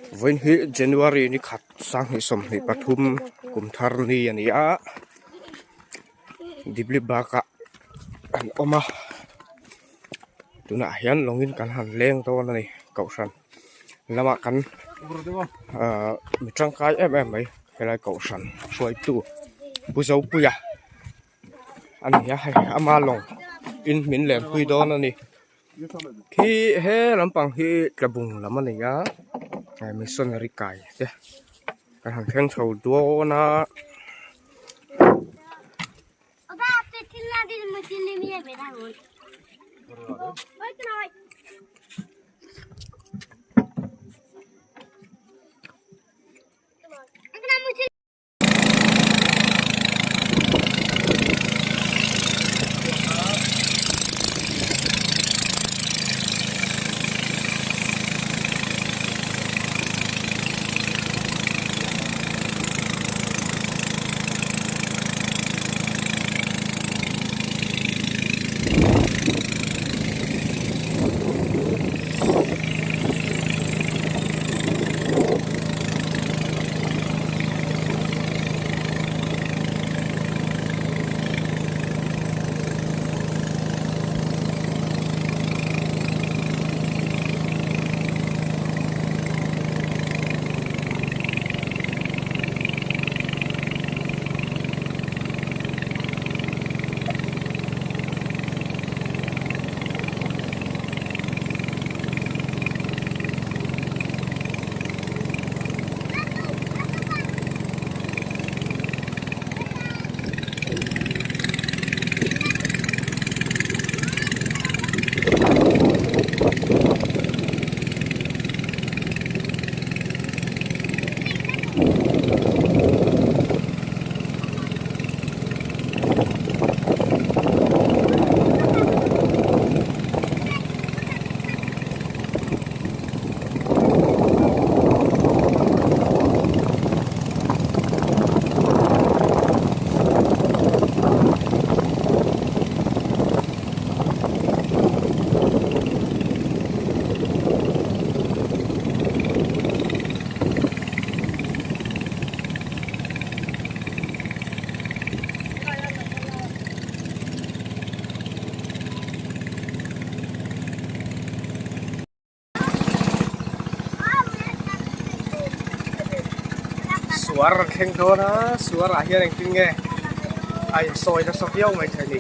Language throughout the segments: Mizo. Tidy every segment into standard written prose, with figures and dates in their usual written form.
Vawiin hi January ni khat sanghnih 23 kum thar ni a ni a Dibli bakah an awm a tunah hian lawngin kan han leng dawn a ni kohhran lamah kan ahh mi tangkai em em mai helai kohhran hruaitu Pu Zopuia a ni a hei ama lawng in min lenpui dawn a ni. Khi he lampang hi tlabung lam a ni a missionary kai te kan han thleng chho dawn a. Suar an thleng dawn a suar ah hian engtin nge a insawi nasa viau mai thei a ni.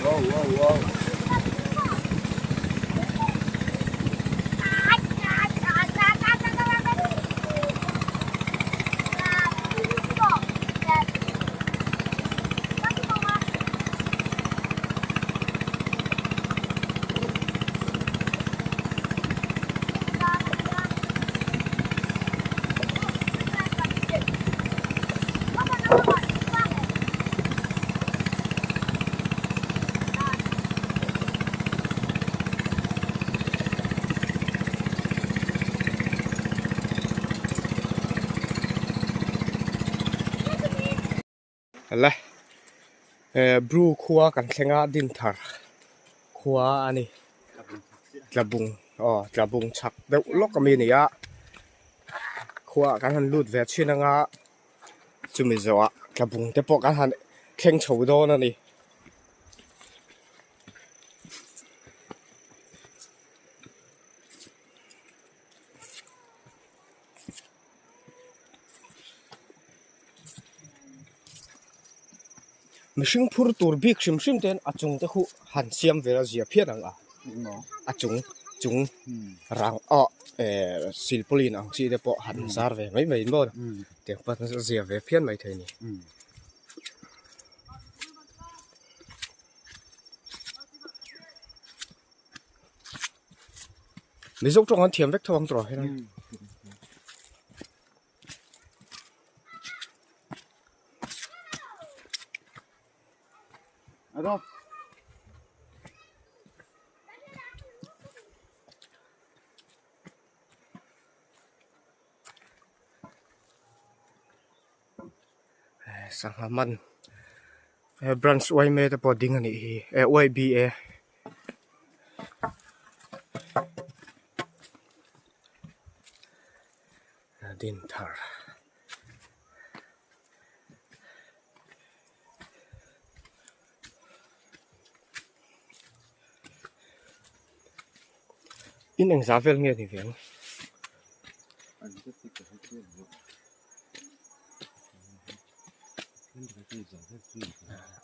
Wow, wow, wow. Le Bru khua kan thleng a Dinthar khua a ni Tlabung aw Tlabung chhak deuh lawk ami a ni a khua ah kan han lut ve thin anga chumi zawh ah Tlabung te pawh kan han thleng chho dawn a ni. Mihring phur tur bik hrim hrim te hian a chung te khu han siam ve a zia phian ang a a chung chung rang ah eh silpaulin ang chi te pawh han zar ve mai mai maw tiang pawh a zia ve phian mai thei a ni. Mizo tawng an thiam vek tho ang tawh helai. Sangha man branch yma te pawh ding a nih hi eh yba. Dinthar. In engzah vel nge ni ve ang?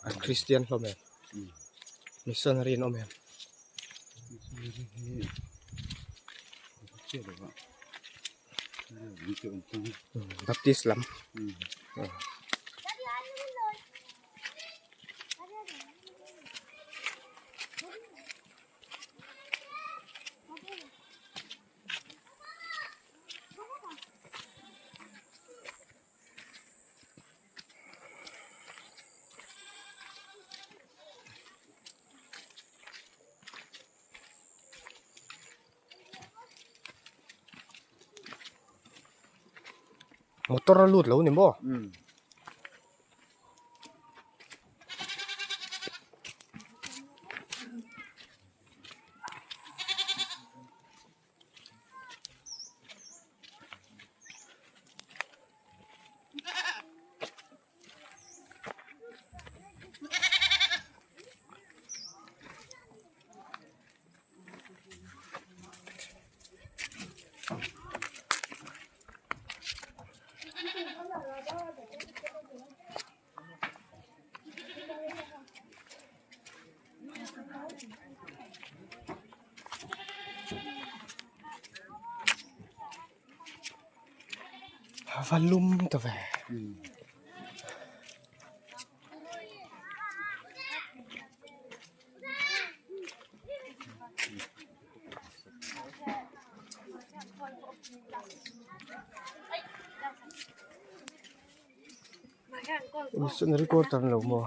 An Kristian hlawm em? Missionary an awm em? Baptist lam. Motor a lut lo ni maw? Va lum ta ve. Missionary quarter lo maw?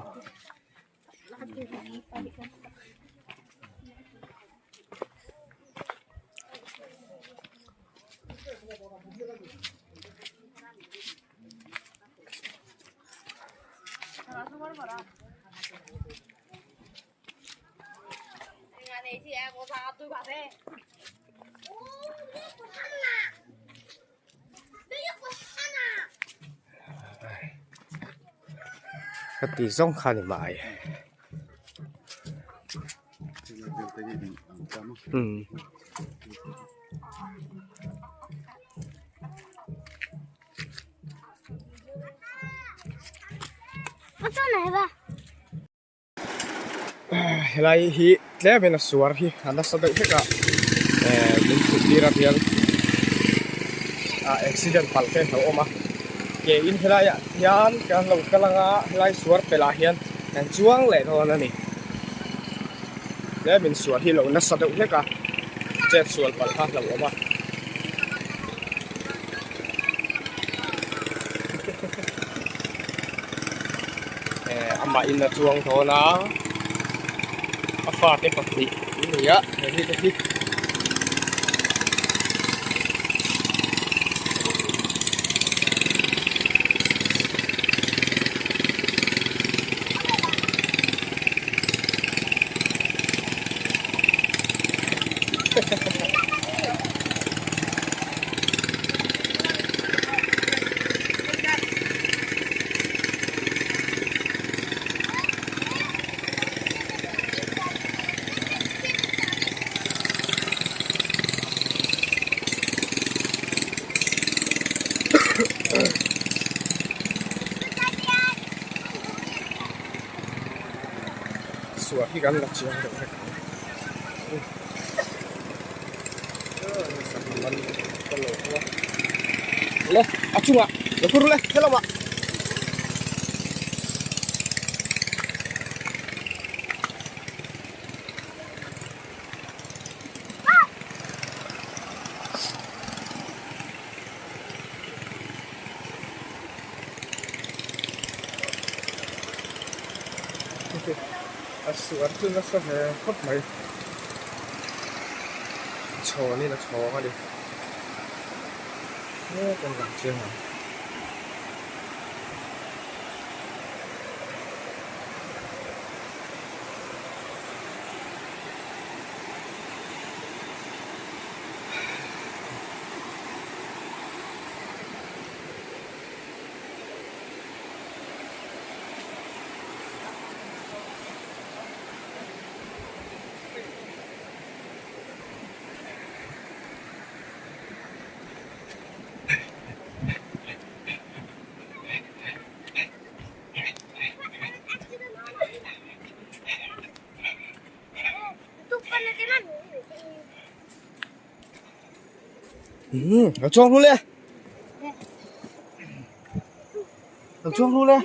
Ka ti zawng kha ni mai. Umm. Helai hi tlem in a suar hi a nasa deuh hlek a eh min thut tir a hian ah accident palh te a lo awm a ke in helai ah hian kan lo kal ang a helai suar pelh ah hian kan chuang leh dawn a ni tlem in suar hi a lo nasa deuh hlek a chet sual palh kha a lo awm a. Eh amah in a chuang dawn a a fate pahnih an ni a he mi te hi. Suah hi kan la chiang deuh vek ang. Le a chungah lo phur le helamah. A suar chu nasa ve khawp mai. Chhawnin a chhawng a ni. Mek an lang chiang ang. Umm lo chuang ru le lo chuang ru le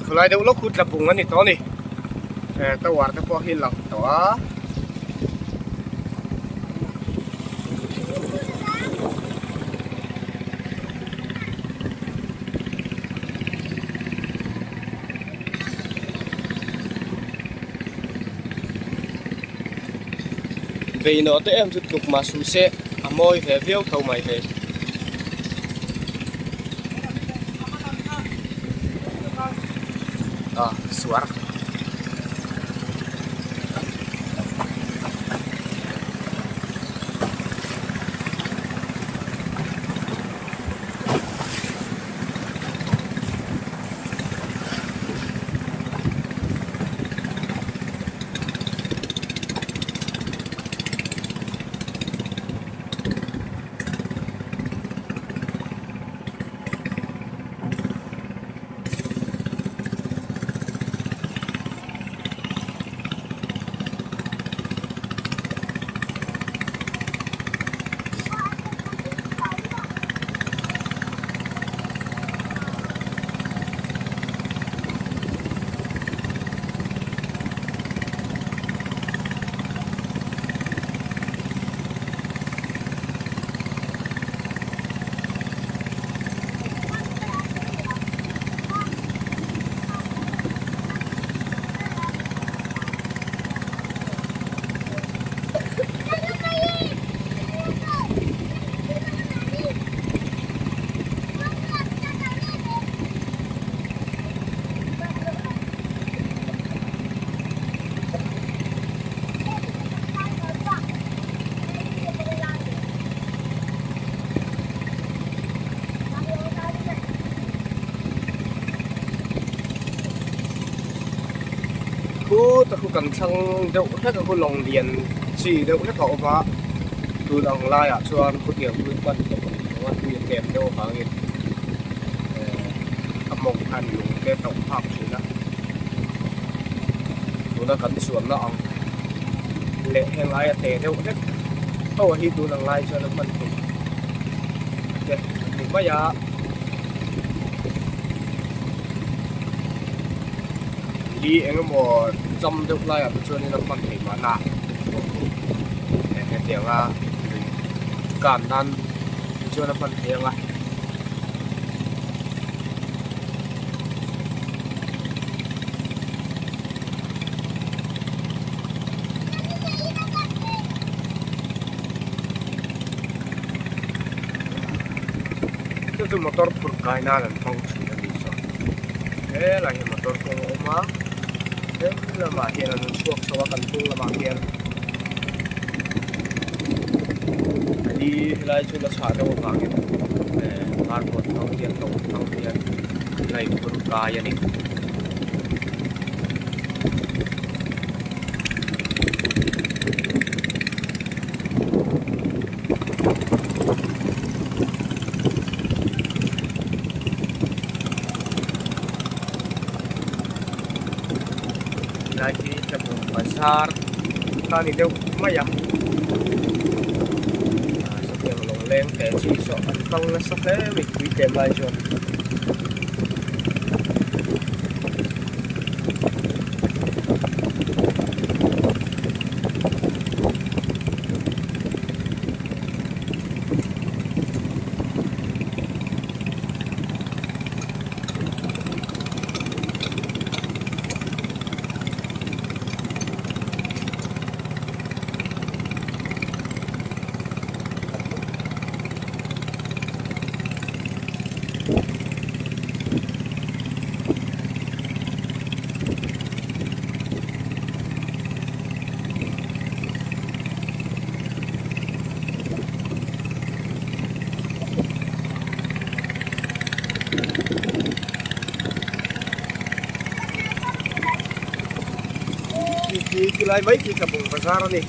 Khawlai deuh lawk khu tla bung a ni tawh a ni tower te pawh hi a lang tawh a. Beinaw te em chu tluk mah suh se a mawi ve viau tho mai hei. Ah suar. Khutah khu kan thlang deuh hlek a khu lawng lian chi deuh hlek a awm a tun ang laiah chuan khutiang chu hman tawh a ni lo a tui a tlem deuh avangin eh a mawng khan lung te a tauh phak thin a tuna kan chuanna ang leh heng aia te deuh hlek ho hi tun ang lai chuan a hman theih te a ni mai a. Li eng emaw cham deuh laiah te chuanin a hman theih mahna hetiang a lui kan nan te chuan a hman theih ang a. Chu chu motor phurh kai nan an hmang thin a nih chuan helai hi motor kawng a awm a he lamah hian an chhuak chho a kan hnung lamah hian li helai chu la chhah deuh avangin eh harbawt hmang hian lawng hmang hian an la inphur kai a ni. Helai hi tlabung bazar a ni deuh mai a sawtiang lo. Lawng leng te chi saw an hmang nasa hle mai tui tlem lai chuan. Khi lai mai khi Tlabung bazar a ni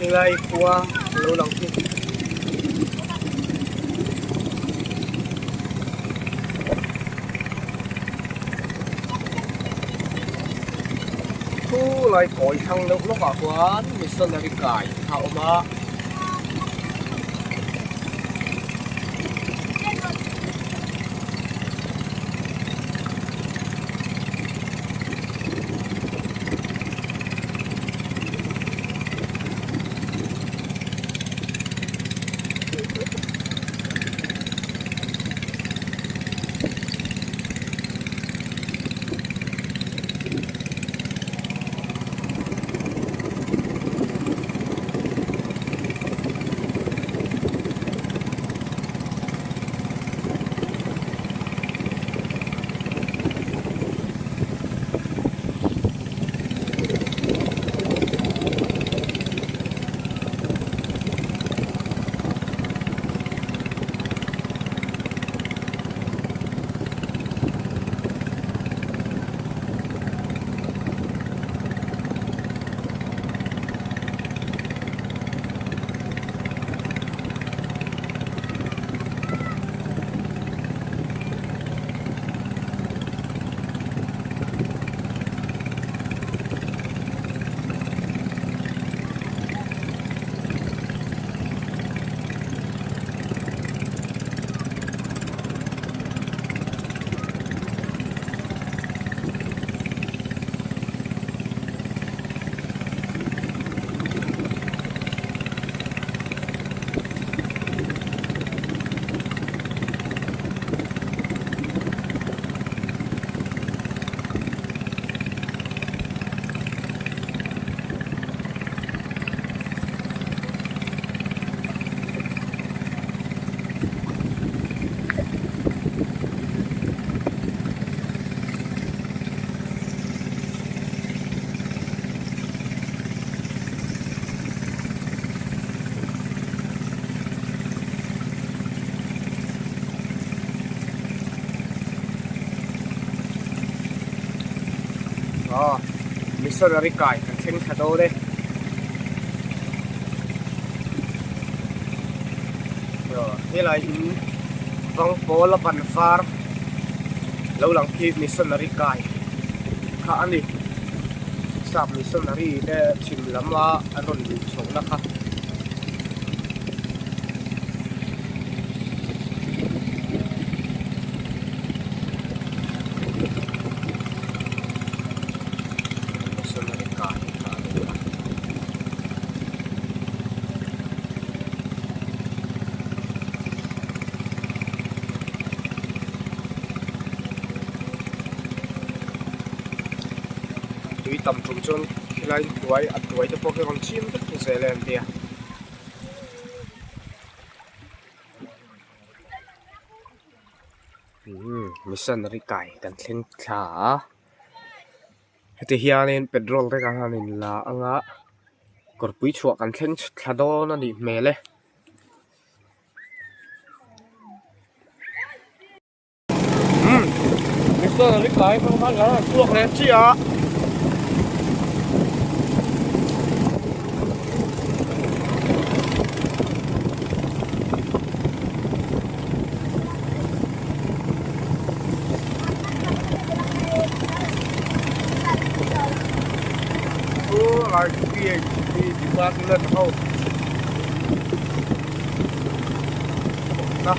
helai khua lo lang khi. Thu lai kawi thlang deuh lawkah khuan missionary kai a awm a. Aw missionary kai kan thleng thla dawn e. Helai in vang pawl a ban var lo lang khi missionary kai kha a ni. Sap missionary te chhim lama an rawn luh chhohna kha. Missionary kai kha a ni a. Tui tam tum chuan khilai tuai a tuai te pawh khi rawn chim vek zel e an tia. Umm missionary kai kan thleng thla a heti hianin petrol te kan han in la anga kawrpui chhuah kan thleng thla dawn a nih hmel e. Umm missionary kai hmang khan kan han chhuak leh chiah a. Department ho. chenna.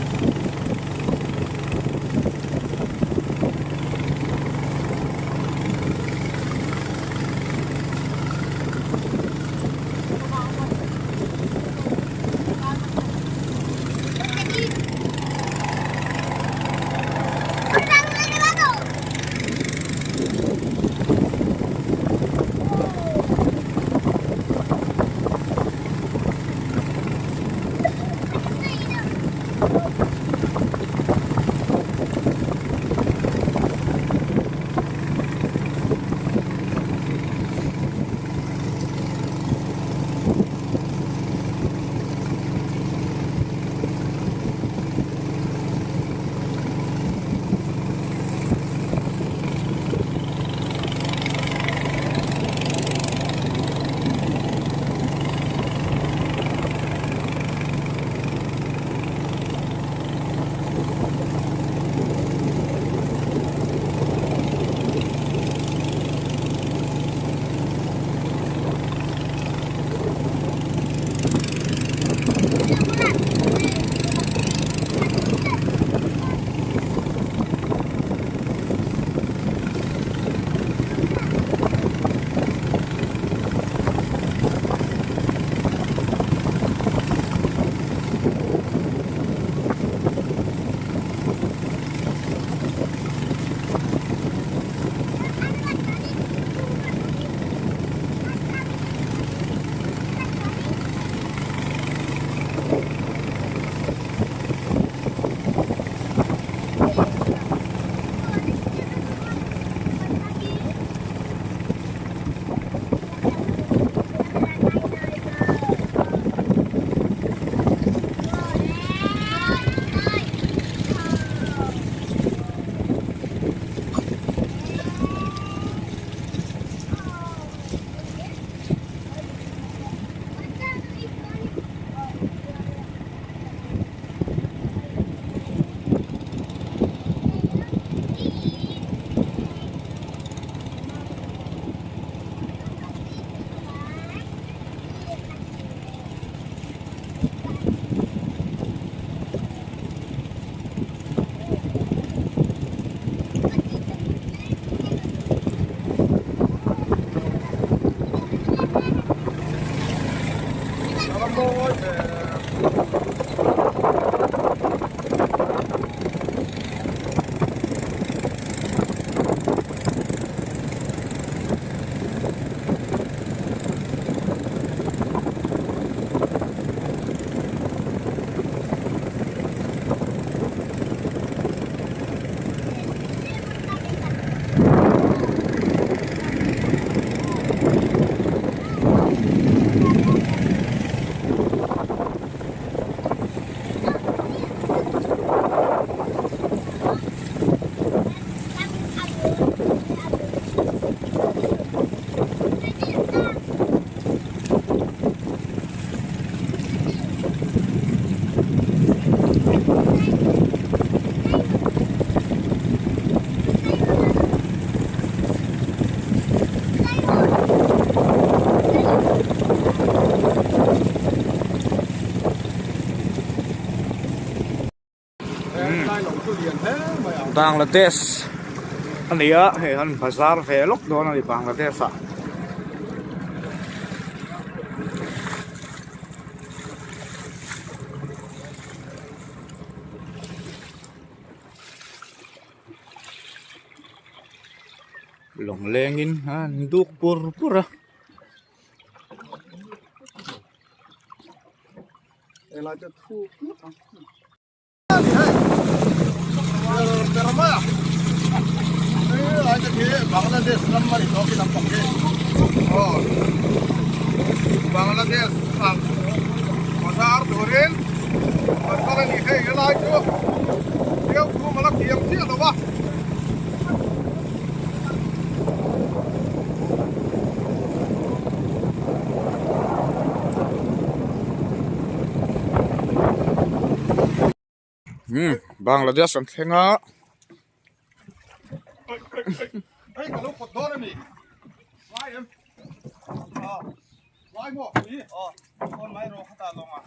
Bangladesh a ni a hei an bazar ve lawk dawn a ni Bangladesh ah. Lawng lengin an duk pur pur a. Bangladesh ang bazar turin bazar a ni hei helai chu deuh chhung a la kiam chiah lo a. Umm Bangladesh an thleng a. Hei ka lo pawt dawn a ni. Vai em? Vai maw? Aw, mai rawh khatah lawng ah.